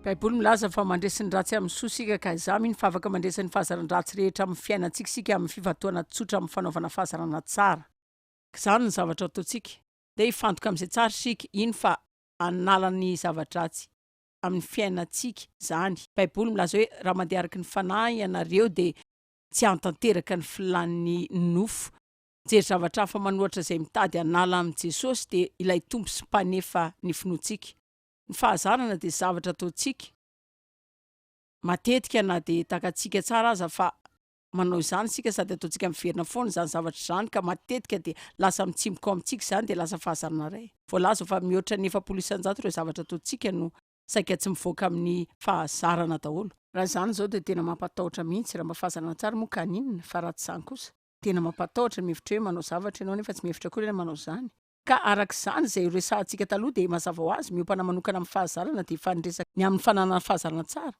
Baiboly milaza fa mandresy ny ratsy amin'ny soa isika ka izaho mino fa afaka mandresy ny fahazaran-dratsy rehetra amin'ny fiainantsika isika amin'ny fifantohana tsotra amin'ny fanaovana fahazarana tsara. Izany no zavatra ataontsika. Ndeha hifantoka amin'izay tsara isika, hino fa hanala ny zava-dratsy amin'ny fiainantsika izany. Baiboly milaza hoe raha mandeha araka ny fanahy ianareo dia tsy hahatanteraka ny filàn'ny nofo. Mijery zavatra hafa manohatra izay mitady hanala amin'i Jesosy dia ilay Tompo sy Mpanefa ny finoantsika. Ny fahazarana dia zavatra ataontsika matetika na dia takatsika tsara aza fa manao izany isika sady ataontsika miverina foana izany zavatra izany ka matetika dia lasa mitsimboka ao amintsika izany dia lasa fahazarana iray. Voalaza fa mihoatra ny 40% ireo zavatra ataontsika no saika tsy mivoaka amin'ny fahazarana daholo. Raha izany izao dia tena mampatahotra mihitsy, raha mba fahazarana tsara moa ka haninona fa raha tsy izany kosa tena mampatahotra ny mihevitra hoe manao zavatra ianao nefa tsy mihevitra akory ianao manao izany. Ka araka izany, izay noresahantsika taloha dia mazava ho azy, miompana manokana amin'ny fahazarana dia efa niresaka ny amin'ny fananana fahazarana tsara.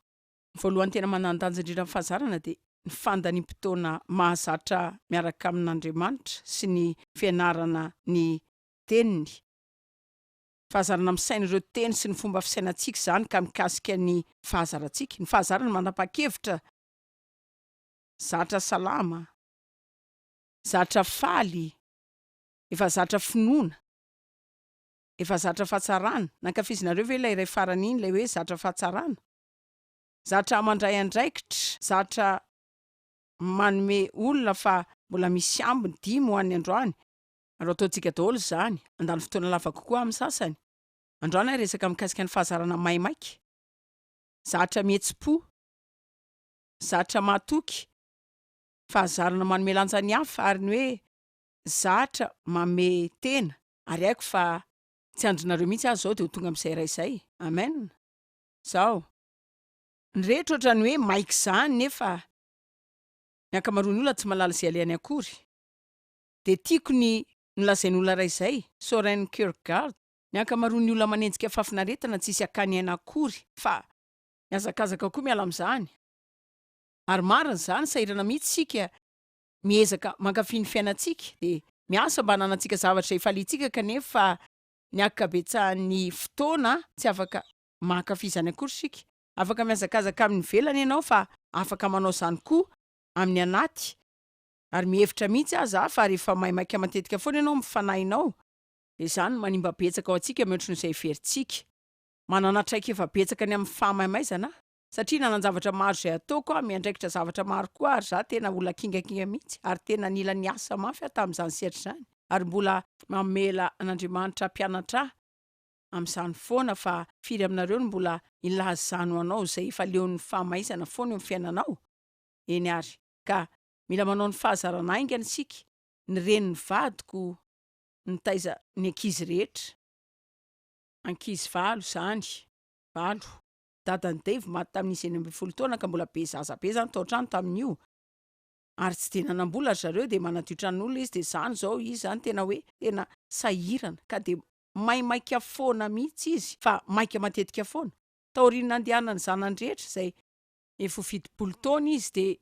Ny voalohany tena manan-danja indrindra amin'ny fahazarana dia ny fandaniam-potoana mahazatra miaraka amin'Andriamanitra sy ny fianarana ny Teniny. Fahazarana misaina ireo teny sy ny fomba fisainantsika izany ka mikasika ny fahazarantsika. Ny fahazarana manapa-kevitra zatra salama, zatra faly, Efa zatra finoana. Efa zatra fahatsarana. Nankafizinareo ve ilay iray farany iny, ilay hoe zatra fahatsarana? Zatra mandray andraikitra, zatra manome olona fa mbola misy ambiny, dimy ho an'ny androany. Ary ho ataontsika daholo izany. Handany fotoana lava kokoa amin'ny sasany. Androany aho hiresaka mikasika ny fahazarana maimaika. Zatra mihetsi-po. Zatra mahatoky. Fahazarana manome lanja ny hafa ary ny hoe zatra mamehy tena ary haiko fa tsy andrinareo mihitsy aho zao de ho tonga amin'izay iray izay. Amen. Zao. Ny rehetra ohatran'ny hoe maika izany nefa ny ankamaroan'ny olona tsy mahalala izay alehany akory. Dia tiako ny nolazain'olona iray izay, Soren Kierkegaard, ny ankamaroan'ny olona manenjika fahafinaretana tsisy hakany aina akory fa mihazakazaka koa miala amin'izany. Ary marina izany, sahirana mihitsy isika miezaka mankafy ny fiainantsika dia miasa mba hananantsika zavatra hifaliantsika kanefa ny ankabetsahan'ny fotoana tsy afaka mankafy izany akory isika. Afaka mihazakazaka amin'ny ivelany ianao fa afaka manao izany koa amin'ny anaty ary mihevitra mihitsy aza aho fa rehefa maimaika matetika foana ianao amin'ny fanahinao dia izany no manimba betsaka ao antsika mihoatry noho izay heverintsika. Manana traikefa betsaka ny amin'ny fahamaimaizana aho. Satria nanan-javatra maro izay ataoko aho, miandraikitra zavatra maro koa ary za tena olona kingakinga mihitsy ary tena nila niasa mafy aho tamin'izany sehatra izany ary mbola mamela an'Andriamanitra hampianatra ahy amin'izany foana fa firy aminareo no mbola hilaza izany ho anao izay efa leon'ny fahamaizana foana eo amin'ny fiainanao? Eny ary ka mila manao ny fahazarana haingana isika, ny renin'ny vadiko nitaiza ny ankizy rehetra, ankizy valo izany, valo. Dadan'i Dave maty tamin'izy 16 taona ka mbola be zaza be zany tao an-trano tamin'io ary tsy dia nanam-bola ry zareo dia manadio tranon'olona izy dia zany zao izy zany tena hoe tena sahirana ka dia maimaika foana mihitsy izy fa maika matetika foana. Taorian'ny nandehanan'ny zanany rehetra izay efa ho 70 taona izy dia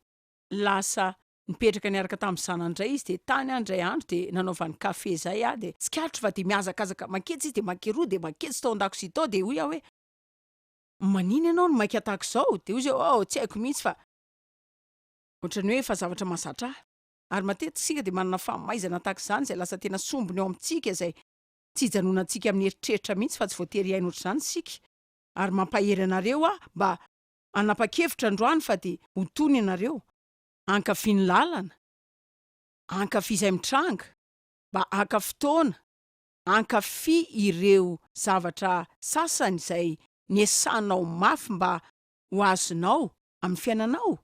lasa nipetraka niaraka tamin'ny zanany indray izy dia tany aho indray andro dia nanaovany kafe zay aho dia tsikaritro fa dia mihazakazaka manketsy izy dia mankeroa dia manketsy tao an-dakozia tao dia hoy aho hoe Manina ianao no maika tahaka izao? Dia hoy izy hoe, oh, tsy haiko mihitsy fa ohatran'ny hoe efa zavatra mahazatra ahy. Ary matetika isika dia manana fahamaizana tahaka izany izay lasa tena sombiny ao amintsika izay tsy hijanonantsika amin'ny eritreritra mihitsy fa tsy voatery hiaina ohatr'izany isika. Ary mampahery anareo aho mba hanapa-kevitra androany fa dia ho tony ianareo. Hankafy ny lalana, hankafy izay mitranga, mba haka fotoana Hankafy ireo zavatra sasany izay niesanao mafy mba ho azonao amin'ny fiainanao.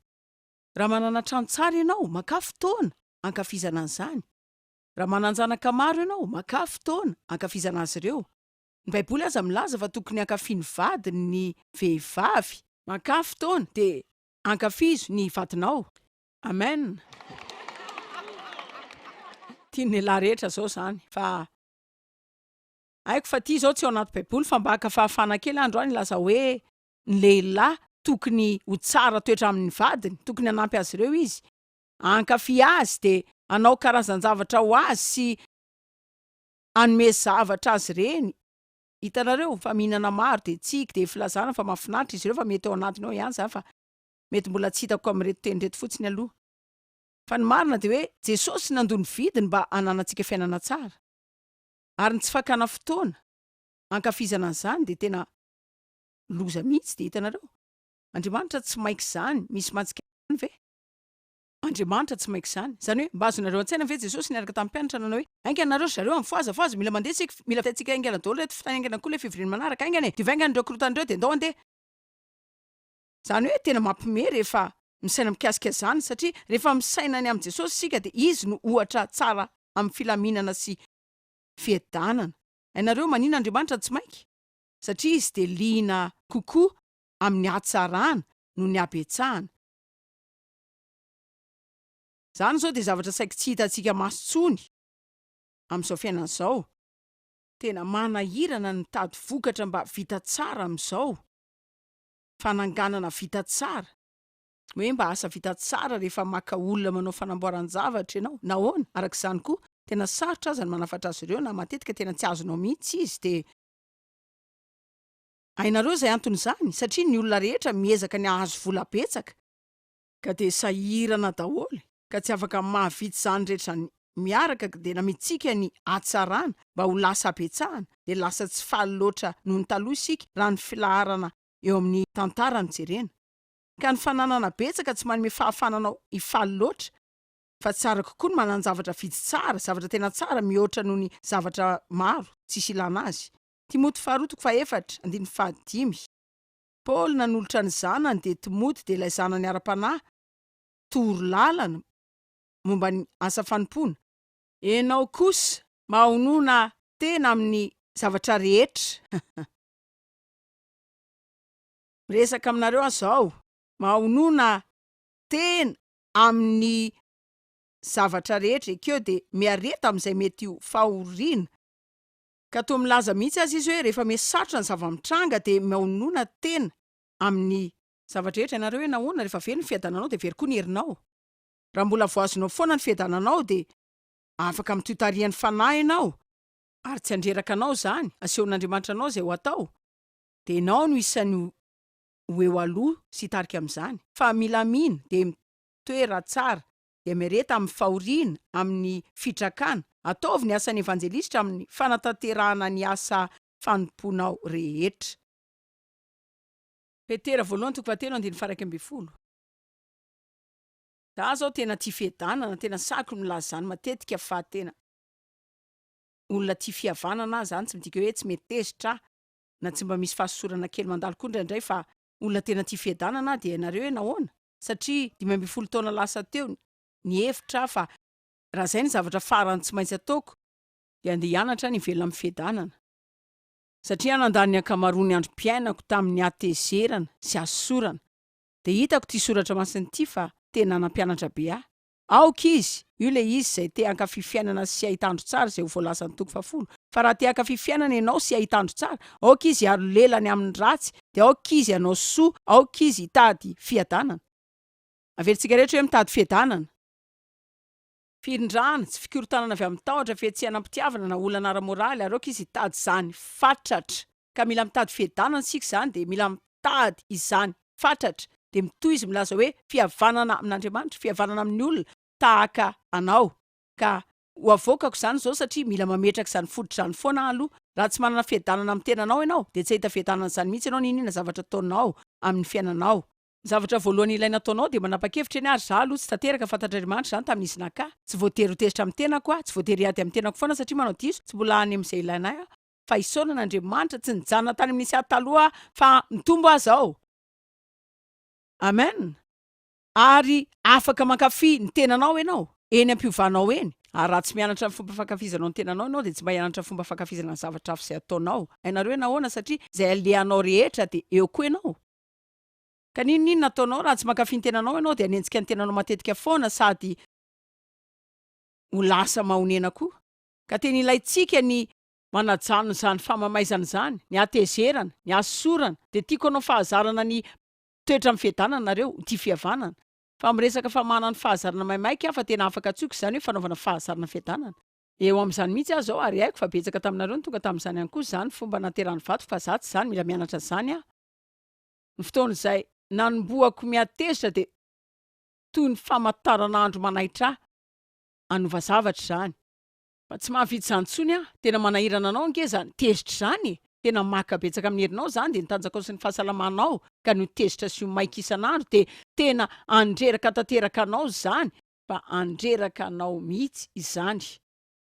Raha manana trano tsara ianao, makà fotoana hankafizana an'izany. Raha manan-janaka maro ianao, makà fotoana hankafizana azy ireo. Ny Baiboly aza milaza fa tokony hankafy ny vadiny ny vehivavy. Makà fotoana dia ankafizo ny vadinao. Amen! Tian'ny lehilahy rehetra zao zany fa haiko fa ty zao tsy ao anaty baiboly fa mba haka fahafahana kely aho androany hilaza hoe ny lehilahy tokony ho tsara toetra amin'ny vadiny, tokony hanampy azy ireo izy, hankafy azy de hanao karazan-javatra ho azy sy hanome zavatra azy ireny. Hitanareo fa mihinana maro dia tsiky dia filazana fa mahafinaritra izy ireo fa mety ao anatiny ao ihany izany fa mety mbola tsy hitako amin'ireto teny ireto fotsiny aloha. Fa ny marina dia hoe Jesosy nandoa ny vidiny mba hananantsika fiainana tsara. Ary ny tsy fakana fotoana hankafizana an'izany dia tena loza mihitsy dia hitanareo? Andriamanitra tsy maika izany, misy mahatsikaritra izany ve? Andriamanitra tsy maika izany. Izany hoe mba azonareo an-tsaina ve Jesosy niaraka tamin'ny mpianatra nanao hoe, Haingana nareo ry zareo a, mifohaza fohaza, mila mandeha isika, mila vitaintsika haingana daholo ireto fitaina haingana koa ilay fivoriana manaraka, haingana e, diovy haingana ireo korontana ireo dia ndao handeha. Izany hoe tena mampime rehefa misaina mikasika izany satria rehefa misaina ny amin'i Jesosy isika dia Izy no ohatra tsara amin'ny filaminana sy fiadanana. Hainareo maninona Andriamanitra tsy maika? Satria Izy dia liana kokoa amin'ny hatsarana noho ny habetsahana. Izany izao dia zavatra saiky tsy hitantsika maso intsony amin'izao fiainana izao. Tena manahirana ny mitady vokatra mba vita tsara amin'izao. Fananganana vita tsara. Hoe mba asa vita tsara rehefa maka olona manao fanamboaran-javatra ianao. Nahoana? Araka izany koa, tena sarotra aza ny manafatra azy ireo na matetika tena tsy azonao mihitsy izy dia hainareo izay anton'izany satria ny olona rehetra miezaka ny hahazo vola betsaka ka dia sahirana daholo ka tsy afaka mahavita izany rehetra izany miaraka dia namitsika ny hatsarana mba ho lasa habetsahana dia lasa tsy faly loatra noho ny taloha isika raha ny filaharana eo amin'ny tantara no jerena. Ka ny fananana betsaka tsy manome fahafahana anao hifaly loatra fa tsara kokoa ny manan-javatra vitsy tsara, zavatra tena tsara mihoatra noho ny zavatra maro tsisy ilana azy. Timoty faharoa toko fahefatra, andininy fahadimy. Paoly nanolotra ny zanany dia Timoty dia ilay zanany ara-panahy toro lalana momba ny asa fanompoana. Ianao kosa mahonona tena amin'ny zavatra rehetra. Miresaka aminareo aho izao, mahonona tena amin'ny zavatra rehetra, ekeo dia miareta amin'izay mety ho fahoriana. Ka toa milaza mihitsy aza izy hoe rehefa miha-sarotra ny zava-mitranga dia mahonona tena amin'ny. Zavatra rehetra. Ianareo hoe nahoana? Rehefa very ny fiadananao dia very koa ny herinao. Raha mbola voazonao foana ny fiadananao dia afaka mitohy tarihan'ny Fanahy ianao ary tsy handreraka anao izany, asehon'Andriamanitra anao izay ho atao dia ianao no isan'ny ho eo aloha sy hitarika amin'izany. Fa milamina dia mitoera tsara dia miareta amin'ny fahoriana, amin'ny fitrakana. Ataovy ny asan'ny evanjelistra amin'ny fanatanterahana ny asa fanompoanao rehetra. Petera voalohany toko fahatelo andininy faha 11. Za zao tena tia fiadanana, tena sahiko ny milaza izany matetika fa tena olona tia fihavanana aho, zany tsy midika hoe tsy mety tezitra aho na tsy mba misy fahasosorana kely mandalo koa indraindray fa olona tena tia fiadanana aho dia ianareo hoe nahoana? Satria 15 taona lasa teo nihevitra aho fa raha izay ny zavatra farany tsy maintsy ataoko dia andeha hianatra ny hivelona amin'ny fiadanana. Satria aho nandany ny ankamaroan'ny androm-piainako tamin'ny hatezerana sy hasosorana dia hitako ity soratra masina ity fa tena nampianatra be ahy. Aoka izy, io ilay izy izay te hankafy fiainana sy hahita andro tsara izay ho voalazan'ny toko fahafolo. Fa raha te hankafy fiainana ianao sy hahita andro tsara, aoka izy hiaro lela ny amin'ny ratsy, dia aoka izy hanao soa, aoka izy hitady fiadanana. Averintsika rehetra hoe mitady fiadanana. Firindrana, tsy fikorontanana avy amin'ny tahotra, fihetsehana am-pitiavana na olana ara-moraly, ary aoka izy hitady izany fatratra. Ka mila mitady fiadanana isika izany dia mila mitady izany fatratra dia mitohy izy milaza hoe fihavanana amin'Andriamanitra, fihavanana amin'ny olona tahaka anao. Ka ho avoakako izany izao satria mila mametraka izany fototra izany foana aho aloha. Raha tsy manana fiadanana amin'ny tenanao ianao dia tsy hahita fiadanana izany mihitsy ianao n'inon'inona zavatra ataonao amin'ny fiainanao. Ny zavatra voalohany ilaina ataonao dia manapa-kevitra eny ary izaho aloha tsy tanteraka fantatr'Andriamanitra izany tamin'izy naka ahy. Tsy voatery ho tezitra amin'ny tenako aho, tsy voatery hiady amin'ny tenako foana satria manao diso, tsy mbola any amin'izay ilaina ahy aho. Fa isaorana Andriamanitra tsy nijanona tany amin'ny nisy ahy taloha aho fa mitombo aho zao. Amen! Ary afaka mankafy ny tenanao ianao eny am-piovanao eny. Ary raha tsy mianatra ny fomba fankafizanao ny tenanao ianao dia tsy mba hianatra fomba fankafizana ny zavatra hafa izay ataonao. Hainareo hoe nahoana? Satria izay alehanao rehetra dia eo koa ianao. Ka n'inon'inona ataonao raha tsy mankafy ny tenanao ianao dia hanenjika ny tenanao matetika foana sady ho lasa mahonena koa. Ka tena ilaintsika ny manajanona izany fahamamaizana izany, ny hatezerana, ny hasosorana, dia tiako hanao fahazarana ny toetra amin'ny fiadanana nareo, ho tia fihavanana. Fa miresaka famahana ny fahazarana maimaika aho fa tena afaka antsoiko izany hoe fanaovana fahazarana fiadanana. Eo amin'izany mihitsy aho izao ary haiko fa betsaka taminareo no tonga tamin'izany ihany koa izany fomba naterahan'ny vadiko fa za tsy izany mila mianatra izany aho. Ny fotoana izay nanombohako mihatezitra dia toy ny famantaranandro manaitra ahy hanova zavatra izany. Fa tsy mahavita izany intsony aho. Tena manahirana anao ange izany tezitra izany e! Tena maka betsaka amin'ny herinao izany dia ny tanjakao sy ny fahasalamanao ka ny ho tezitra sy ho maika isan'andro dia tena handreraka tanteraka anao izany fa handreraka anao mihitsy izany.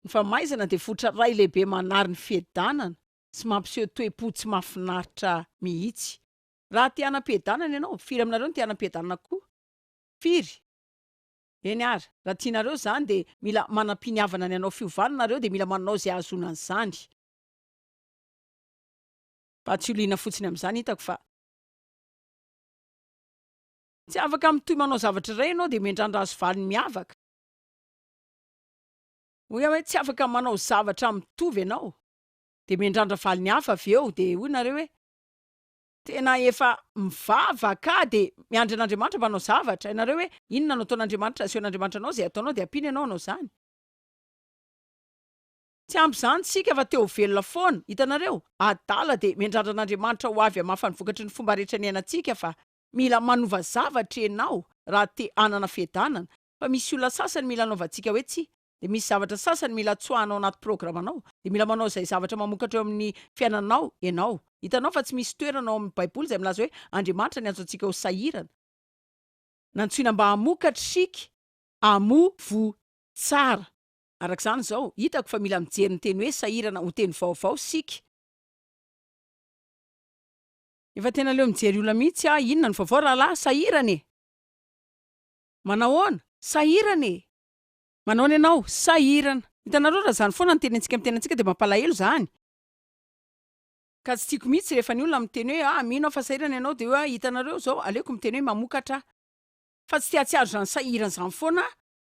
Ny famaizana dia fototra iray lehibe manary ny fiadanana sy mampiseho toe-po tsy mahafinaritra mihitsy. Raha te hanam-piadanana ianao, firy aminareo no te hanam-piadanana koa? Firy? Eny ary, raha tianareo izany dia mila manam-piniavana ny hanao fiovana nareo dia mila manao izay hahazoana an'izany. Fa tsy ho liana fotsiny amin'izany hitako fa. Tsy afaka mitohy manao zavatra iray ianao dia miandrandra azo valiny miavaka. Hoy aho hoe tsy afaka manao zavatra mitovy ianao dia miandrandra valiny hafa avy eo dia hoy nareo hoe Tena efa mivavaka aho dia miandry an'Andriamanitra mba hanao zavatra. Ianareo hoe inona no ataon'Andriamanitra, asehon'Andriamanitra anao izay ataonao dia ampiany ianao hanao izany. Tsy ampy izany tsika fa te ho velona foana. Hitanareo? Adala dia miandrandra an'Andriamanitra ho avy hamafa ny vokatry ny fomba rehetra niainantsika fa mila manova zavatra ianao raha te hanana fiadanana. Fa misy olona sasany mila anaovantsika hoe tsia. Dia misy zavatra sasany mila tsoahana ao anaty programanao. Dia mila manao izay zavatra mamokatra eo amin'ny fiainanao ianao. Hitanao fa tsy misy toerana ao amin'ny Baiboly izay milaza hoe Andriamanitra niantso antsika ho sahirana. Nantsoina mba hamokatra isika, hamoa voa tsara. Araka izany izao, hitako fa mila mijery ny teny hoe sahirana ho teny vaovao isika. Efa tena leo mijery olona mihitsy aho, inona no vaovao rahalahy? Sahirana e! Manahoana? Sahirana e! Manaona ianao? Sahirana. Hitanareo raha izany foana no tenentsika amin'ny tenantsika dia mampalahelo izany. Ka tsy tiako mihitsy rehefa ny olona miteny hoe ah mino aho fa sahirana ianao dia hoe ah hitanareo izao aleoko miteny hoe mamokatra aho. Fa tsy te hahatsiaro izany sahirana izany foana aho.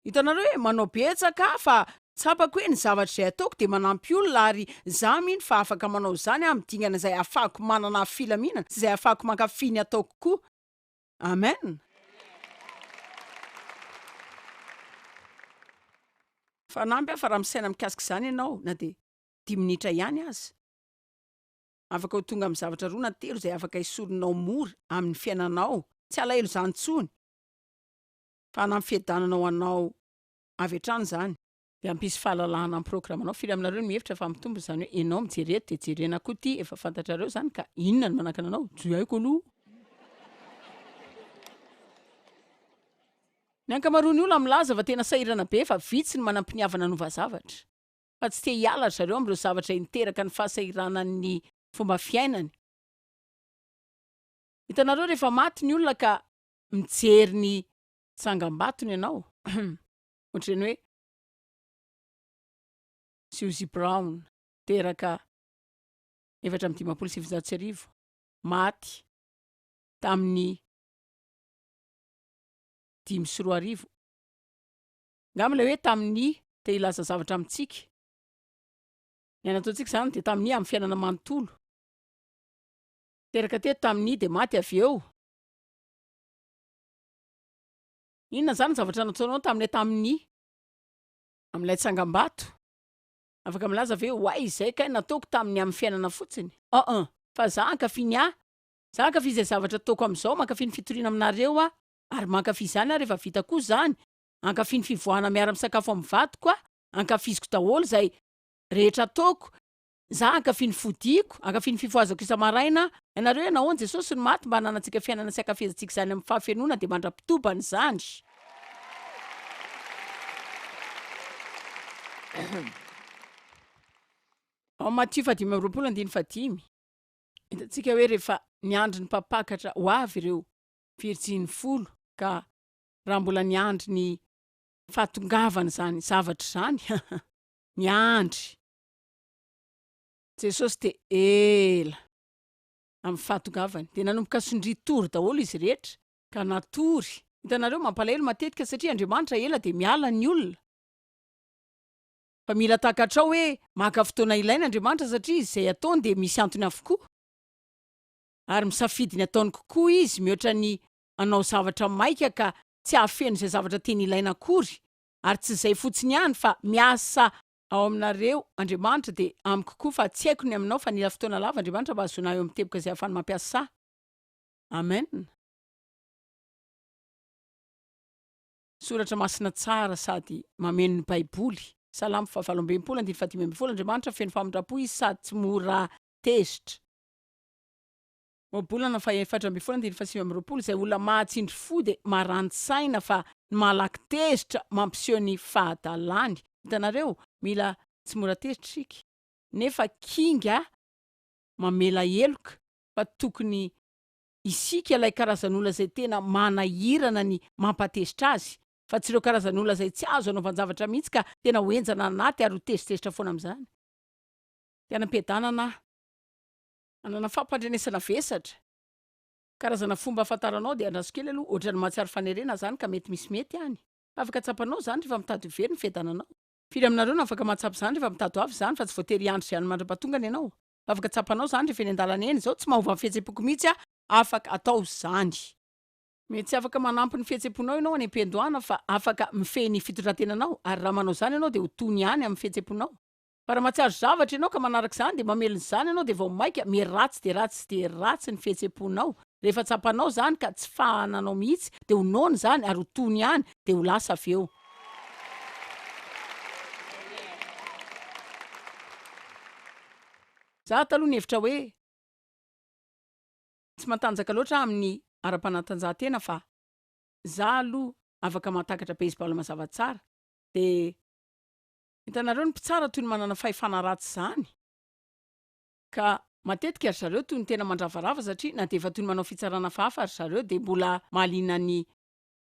Hitanareo hoe manao betsaka aho fa tsapako hoe ny zavatra izay ataoko dia manampy olona ary izaho mino fa afaka manao izany aho amin'ny dingana izay ahafahako manana filaminana sy izay ahafahako mankafy ny ataoko koa. Amen! Fanamby aho fa raha misaina mikasika izany ianao na dia dimy minitra ihany aza, afaka ho tonga amin'ny zavatra roa na telo izay afaka esorinao mora amin'ny fiainanao, tsy alahelo izany intsony fa hanampy fiadanana ho anao avy hatrany izany. Dia hampisy fahalalahana amin'ny programanao. Firy aminareo no mihevitra fa mitombina izany hoe ianao mijery eto dia jerena koa ity, efa fantatrareo izany ka inona no manakana anao? Tsy haiko aloha. Ny ankamaroan'ny olona milaza fa tena sahirana be fa vitsy ny manam-piniavana hanova zavatra. Fa tsy te hiala ry zareo amin'ireo zavatra izay niteraka ny fahasahiranan'ny fomba fiainany. Hitanareo rehefa maty ny olona ka mijery ny tsangambatony ianao, ohatr'ireny hoe Suzie Brown, teraka 1954, maty tamin'ny 2005, angamba ilay hoe tamin'ny te hilaza zavatra amintsika. Ny nataontsika izany dia tamin'ny amin'ny fiainana manontolo. Teraka teto tamin'ny dia maty avy eo. Inona izany ny zavatra nataonao tamin'ilay tamin'ny? Amin'ilay tsangambato? Afaka milaza ve hoe oay izay kay nataoko tamin'ny amin'ny fiainana fotsiny? Uh-uh. Fa za hankafy ny ahy. Za hankafy izay zavatra ataoko amin'izao, mankafy ny fitoriana aminareo aho, ary mankafy izany aho rehefa vita koa izany, hankafy ny fivoahana miara-misakafo amin'ny vadiko aho, ankafiziko daholo izay rehetra ataoko, Za hankafy ny fodiako, hankafy ny fifohazako isa-maraina aho. Ianareo hoe nahoana Jesosy no maty mba hananantsika fiainana sy hankafizantsika izany amin'ny fahafenoana dia mandra-pitobany izany. Ao Matio fahadimy amby 20 andininy fahadimy, hitantsika hoe rehefa niandry ny mpampakatra ho avy ireo virjiny folo ka raha mbola niandry ny fahatongavan'izany zavatra izany, niandry. Jesosy dia ela amin'ny fahatongavany. Dia nanomboka sondria tory daholo izy rehetra, ka natory. Hitanareo, mampalahelo matetika satria Andriamanitra ela dia miala ny olona. Fa mila takatrao hoe maka fotoana ilaina Andriamanitra satria izay ataony dia misy antony avokoa. Ary misafidy ny ataony kokoa Izy mihoatra ny hanao zavatra maika ka tsy hahafeno izay zavatra tena ilaina akory. Ary tsy izay fotsiny ihany fa miasa. Ao aminareo Andriamanitra dia amiko koa fa tsy haiko ny aminao fa nila fotoana lava Andriamanitra mba hahazoana ahy eo amin'ny teboka izay ahafahany mampiasa ahy. Amen. Soratra masina tsara sady mameno ny baiboly. Salamo faha 68 andininy faha 15 Andriamanitra feno famindrampo izy sady tsy mora tezitra. Ohabolana faha 14 andininy faha 29 Izay olona mahatsindry fo dia marani-tsaina fa ny mahalaky tezitra mampiseho ny fahadalany. Hitanareo? Mila tsy mora tezitra isika. Nefa kinga mamela heloka fa tokony isika ilay karazan'olona izay tena manahirana ny mampatezitra azy fa tsy ireo karazan'olona izay tsy azo anaovan-javatra mihitsy ka tena ho henjana anaty ary ho tezitezitra foana amin'izany. Te hanam-piadanana aho. Hanana fampandrenesana vesatra. Karazana fomba ahafantaranao dia andraso kely aloha, ohatran'ny mahatsiaro fanerena zany ka mety misy mety any. Fa afaka tsapanao izany rehefa mitady ho very ny fiadananao. Firy aminareo no afaka mahatsapa izany rehefa mitady ho avy izany fa tsy voatery hiandry izay any mandra-pahatongany ianao. Fa afaka tsapanao izany rehefa eny an-dalana eny, izao tsy mahova ny fihetsem-poko mihitsy aho, afaka atao izany. Mety tsy afaka manampy ny fihetsem-ponao ianao any am-piandohana fa afaka mifehy ny fitondran-tenanao ary raha manao izany ianao dia ho tony ihany amin'ny fihetsem-ponao. Fa raha mahatsiaro zavatra ianao ka manaraka izany dia mamelona izany ianao dia vao maika miha ratsy dia ratsy dia ratsy ny fihetsem-ponao. Rehefa tsapanao izany ka tsy fahananao mihitsy dia ho noana izany ary ho tony ihany dia ho lasa avy eo. Za taloha nihevitra hoe tsy matanjaka loatra aho amin'ny ara-panatanjahantena fa za aloha afaka mahatakatra baseball mazava tsara dia Hitanareo ny mpitsara toy ny manana fahefana ratsy izany ka matetika ry zareo toy ny tena mandravarava satria na dia efa toy ny manao fitsarana hafahafa ry zareo dia mbola mahaliana ny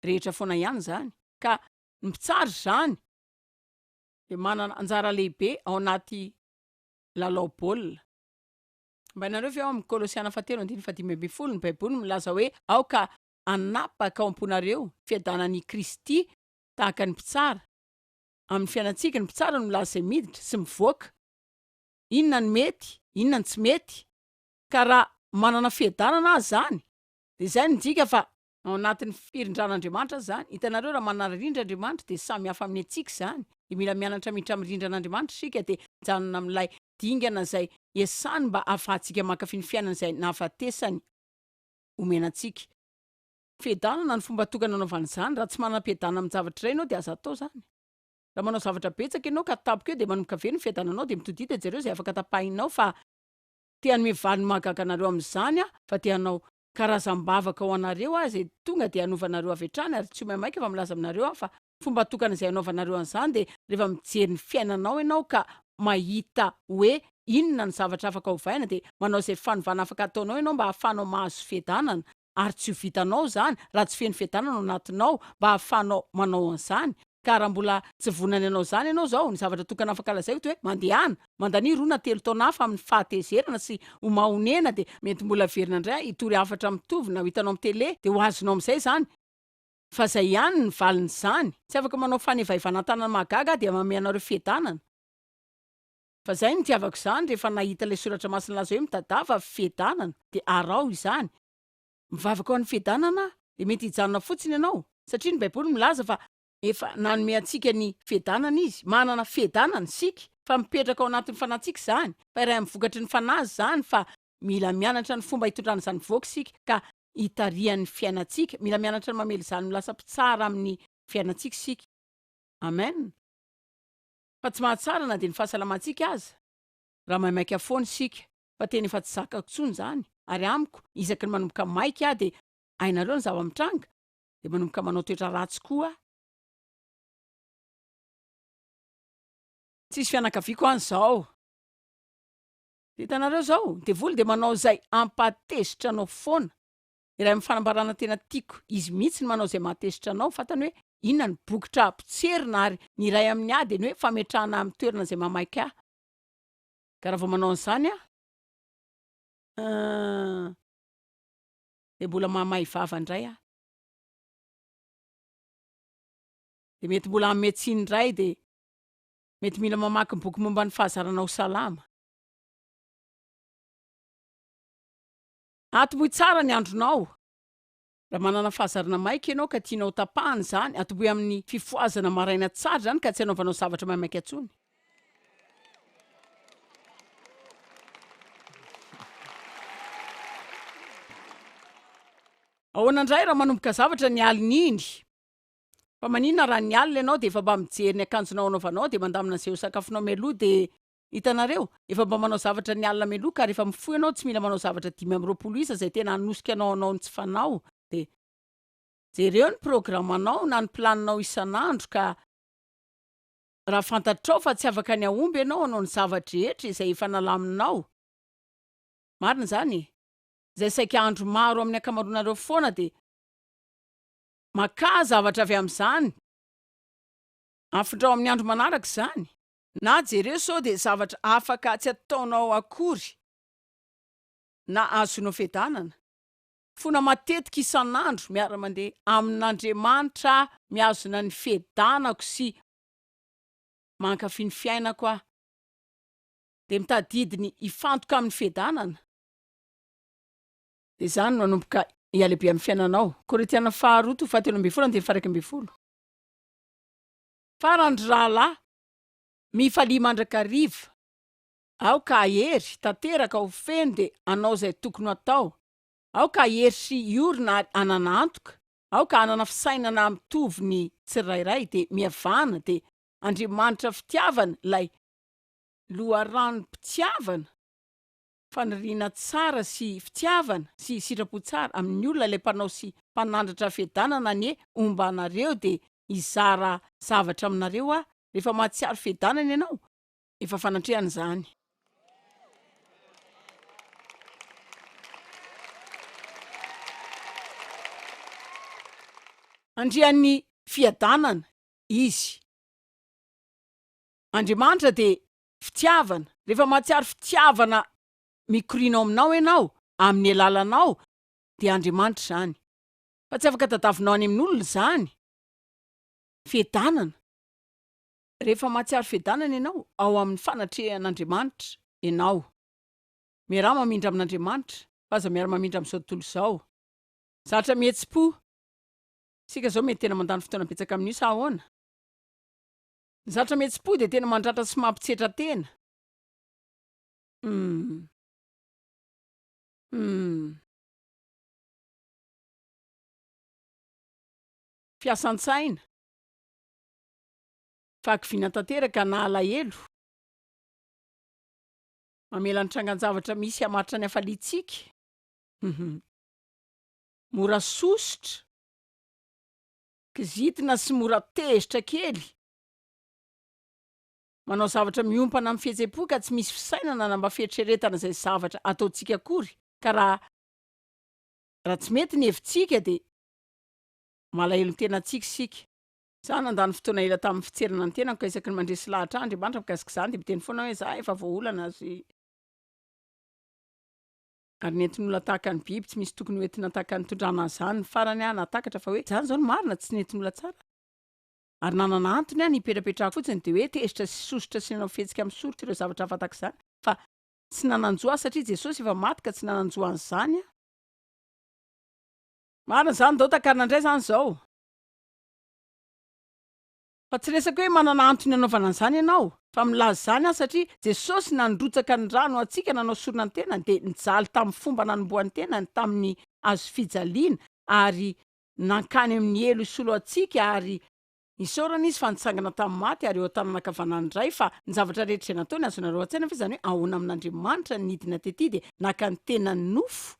rehetra foana ihany izany ka ny mpitsara izany dia manana anjara lehibe ao anaty lalao baolina. Mba hainareo ve ao amin'ny Kolosiana fahatelo andininy fahadimy ambin'ny folo ny baiboly milaza hoe aoka hanapaka ao am-ponareo ny fiadanan'i Kristy tahaka ny mpitsara amin'ny fiainantsika, ny mpitsara no milaza izay miditra sy mivoaka, inona no mety, inona no tsy mety, ka raha manana fiadanana aza izany dia izay no midika fa ao anatin'ny firindran'Andriamanitra aza izany, hitanareo raha manana rindra Andriamanitra dia samy hafa amin'ny antsika izany, dia mila mianatra miditra amin'ny rindran'Andriamanitra isika dia mijanona amin'ilay dingana izay iasany mba ahafahantsika mankafy ny fiainana izay nahafatesany omena antsika. Fiadanana ny fomba tokana anaovana izany, raha tsy manana fiadanana amin-javatra iray ianao dia aza atao izany. Raha manao zavatra betsaka ianao ka tampoka eo dia manomboka very ny fiadananao dia mitodiha dia jereo izay afaka tapahinao fa te hanome valiny mahagaga anareo amin'izany aho fa te hanao karazam-bavaka ho anareo aho izay tonga dia hanovanareo avy hatrany ary tsy ho maimaika fa milaza aminareo aho fa fomba tokana izay hanaovanareo an'izany dia rehefa mijery ny fiainanao ianao ka mahita hoe inona ny zavatra afaka ovaina dia manao izay fanovana afaka ataonao ianao mba hahafahanao mahazo fiadanana ary tsy ho vitanao izany raha tsy feno fiadanana ao anatinao mba hahafahanao manao an'izany, ka raha mbola tsy vonona ny hanao izany ianao izao, ny zavatra tokana afaka lazaiko dia hoe mandehana, mandania roa na telo taona hafa amin'ny fahatezerana sy ho mahonena dia mety mbola hiverina indray hitory hafatra mitovy na ho hitanao amin'ny tele dia ho azonao amin'izay izany fa izay ihany ny valin'izany, tsy afaka manao fanevaivana an-tanana mahagaga aho dia manome anareo fiadanana. Fa izay no nitiavako izany rehefa nahita ilay soratra masina nilaza hoe mitadava fiadanana dia araho izany. Mivavaka ho an'ny fiadanana aho dia mety hijanona fotsiny ianao satria ny baiboly milaza fa efa nanome antsika ny fiadanana izy, manana fiadanana isika fa mipetraka ao anatin'ny fanahintsika izany, fa iray amin'ny vokatry ny fanahy izany fa mila mianatra ny fomba hitondrana izany mivoaka isika ka hitarihan'ny fiainantsika, mila mianatra ny mamela izany ho lasa mpitsara amin'ny fiainantsika isika. Amen. Fa tsy mahatsara na dia ny fahasalamantsika aza raha maimaika foana isika, fa tena efa tsy zakako intsony izany, ary amiko isaky ny manomboka maika aho dia hainareo ny zava-mitranga, dia manomboka manao toetra ratsy koa aho. Tsisy fianakaviako any izao. Dia hitanareo izao, ny devoly dia manao izay hampatezitra anao foana. Iray amin'ny fanambarana tena tiako izy mihitsy ny manao izay mahatezitra anao, fantany hoe inona ny bokotra potserina ary ny iray amin'ny ahy dia ny hoe fametrahana ahy amin'ny toerana izay mahamaika ahy. Ka raha vao manao an'izany aho, euh, dia mbola mahamay vava indray aho. Dia mety mbola hanome tsiny indray dia mety mila mamaky ny boky momba ny fahazarana ho salama. Atombohy tsara ny andronao. Raha manana fahazarana maika ianao ka tianao hotapahana izany, atombohy amin'ny fifohazana maraina tsara izany ka tsy hanaovanao zavatra maimaika intsony. Ahoana indray raha manomboka zavatra ny alin'iny? Fa maninona raha ny alina ianao dia efa mba mijery ny akanjonao anaovanao dia mandamina izay ho sakafonao mialoha dia hitanareo? Efa mba manao zavatra ny alina mialoha ka rehefa mifoha ianao tsy mila manao zavatra 25 isa izay tena hanosika anao hanao ny tsy fanao dia jereo ny programanao na ny planinao isan'andro ka raha fantatrao fa tsy afaka ny hahomby ianao hanao ny zava-drehetra izay efa nalaminao marina izany e! Izay saika andro maro amin'ny ankamaroanareo foana dia Makà zavatra avy amin'izany, afindrao amin'ny andro manaraka izany. Na jereo sao dia zavatra afaka tsy ataonao akory na azonao fiadanana. Fona matetika isan'andro miara-mandeha amin'Andriamanitra aho, mihazona ny fiadanako sy mankafy ny fiainako aho. Dia mitadidy ny hifantoka amin'ny fiadanana. Dia izany no hanomboka hihalehibe amin'ny fiainanao. Korintiana faharoa toko fahatelo ambin'ny folo andininy faha-11. Farany ry rahalahy, mifalia mandrakariva. Aoka hahery tanteraka ho feno dia hanao izay tokony ho atao. Aoka hahery sy hiorina ary hanana antoka. Aoka hanana fisainana mitovy ny tsirairay dia mihavana dia Andriamanitra fitiavana ilay loharanom-pitiavana. Faniriana tsara sy fitiavana sy sitrapo tsara amin'ny olona ilay mpanao sy mpanandratra fiadanana anie homba anareo dia hizara zavatra aminareo aho rehefa mahatsiaro fiadanana ianao efa fanatrehana izany. Andrian'ny fiadanana izy. Andriamanitra dia Fitiavana, rehefa mahatsiaro fitiavana mikoriana ao aminao ianao, amin'ny alalanao, dia Andriamanitra izany. Fa tsy afaka tadavinao any amin'olona izany. Fiadanana, rehefa mahatsiaro fiadanana ianao, ao amin'ny fanatrehan'Andriamanitra ianao. Miaraha mamindra amin'Andriamanitra, fa aza miara-mamindra amin'izao tontolo izao. Zatra mihetsi-po. Isika izao mety tena mandany fotoana betsaka amin'io sa ahoana? Ny zatra mihetsi-po dia tena mandratra sy mampitsetra tena. Humm. Humm. Fiasan-tsaina. Fahakiviana tanteraka na alahelo. Mamela ny trangan-javatra misy hamaritra ny hafaliantsika. Humm. Mora sosotra. Kizitina sy mora tezitra kely. Manao zavatra miompana amin'ny fihetsem-po ka tsy misy fisainana na mba fieritreretana izay zavatra ataontsika akory ka raha raha tsy mety ny hevitsika dia malahelo ny tenantsika isika. Za nandany fotoana ela tamin'ny fitserana ny tenako ka isaky ny mandresy lahatra ahy Andriamanitra mikasika izany dia miteny foana aho hoe za efa voaolana sy Ary nentin'olona tahaka ny biby, tsy misy tokony ho entina tahaka ny nitondrana an'izany. Ny farany aho nahatakatra fa hoe izany izao no marina, tsy nentin'olona tsara aho. Ary nanana antony aho nipetrapetrahako fotsiny, dia hoe tezitra sy sosotra sy nanao fihetsika misoroka ireo zavatra hafa tahaka izany. Fa tsy nanan-jo aho satria Jesosy efa maty ka tsy nanan-jo an'izany aho. Marina izany, ndao takarina indray izany izao. Fa tsy resaka hoe manana antony hanaovana an'izany ianao, fa milaza izany aho satria Jesosy nandrotsaka ny rany ho antsika nanao sorona ny tenany dia nijaly tamin'ny fomba nanombohan'ny tenany tamin'ny hazofijaliana ary nankany amin'ny helo hisolo antsika ary isaorana izy fa nitsangana tamin'ny maty ary eo an-tanana ankavanan'ny Ray fa ny zavatra rehetra izay nataony azonareo an-tsaina ve izany hoe ahoana amin'Andriamanitra ny nidina tety dia naka ny tenany nofo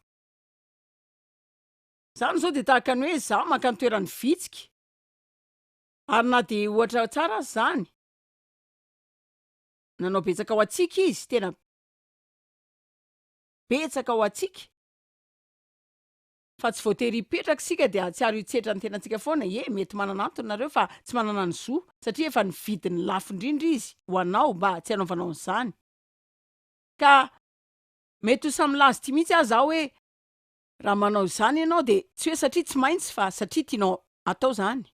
Izany izao dia tahaka ny hoe izaho maka ny toeran'ny vitsika. Ary na dia ohatra tsara aza izany, nanao betsaka ho antsika izy, tena betsaka ho antsika, fa tsy voatery hipetraka isika dia hahatsiaro hitsetra ny tenantsika foana, ie, mety manana antony nareo fa tsy manana ny zo, satria efa nividy ny lafo indrindra izy ho anao mba tsy hanaovanao an'izany. Ka mety ho samy milaza ity mihitsy aza aho hoe, raha manao izany ianao dia tsy hoe satria tsy maintsy fa satria tianao atao izany.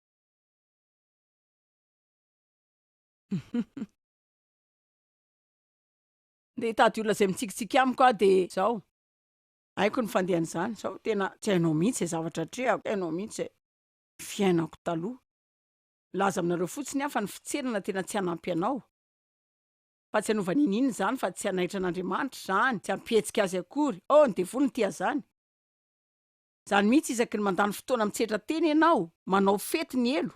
Ndeha hitady olona izay mitsikitsiky amiko aho dia izao. Haiko ny fandehan'izany. Izao tena tsy hainao mihitsy izay zavatra atrehako, tsy hainao mihitsy izay fiainako taloha. Milaza aminareo fotsiny aho fa ny fitserana tena tsy hanampy anao. Fa tsy hanova n'inon'inona izany fa tsy hanaitra an'Andriamanitra izany, tsy hampihetsika azy akory. Oh, ny devoly no tia izany. Izany mihitsy isaky ny mandany fotoana mitsetra tena ianao, manao fety ny helo.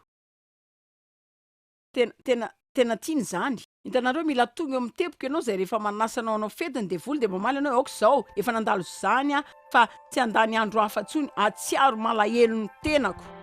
Tena, tena, tena tiany izany. Hitanareo, mila tonga eo amin'ny teboka ianao izay rehefa manasa anao hanao fety ny devoly dia mamaly ianao hoe aoka izao, efa nandalo izany aho fa tsy handany andro hafa intsony, hahatsiaro malahelo ny tenako.